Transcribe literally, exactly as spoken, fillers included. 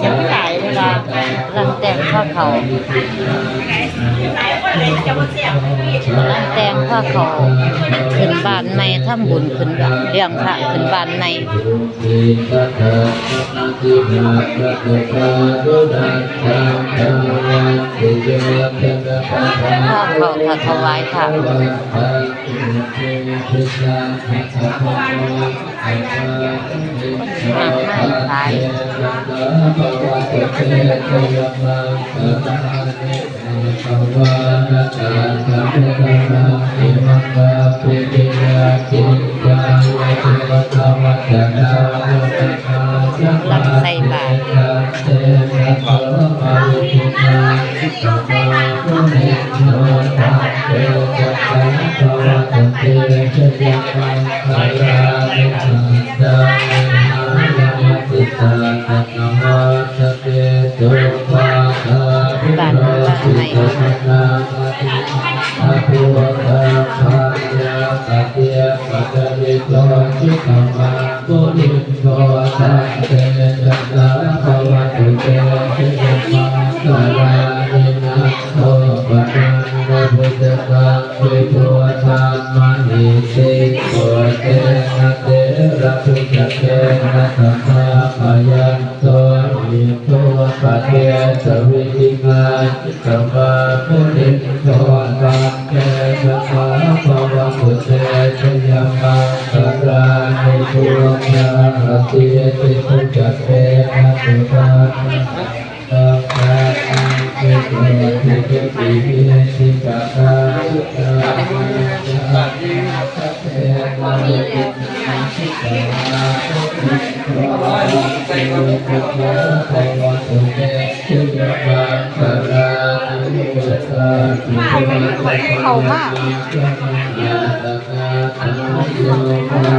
กำลังแต่งผ้าเขาว กำลังแต่งผ้าเขาว ขึ้นบ้านใหม่ ทำบุญขึ้นบ้าน เลี้ยงพระขึ้นบ้านใหม่ ผ้าเขาว ถ้าถวายพระ มากมายหลาย กำลังใส่บาตร บ้าน บ้านใหม่ Munindo tantejasā bhavatu te jayamaṅgalāni. Nandopanandabhujagaṃ vibudhaṃ mahiddhiṃ puttena therabhujagena damāpayanto iddhūpadesavidhinā jitavā munindo tantejasā bhavatu te jayamaṅgalāni. Duggāhadiṭṭhibhujagena sudaṭṭhahatthaṃ brahmaṃ visuddhijutimiddhibakābhidhānaṃ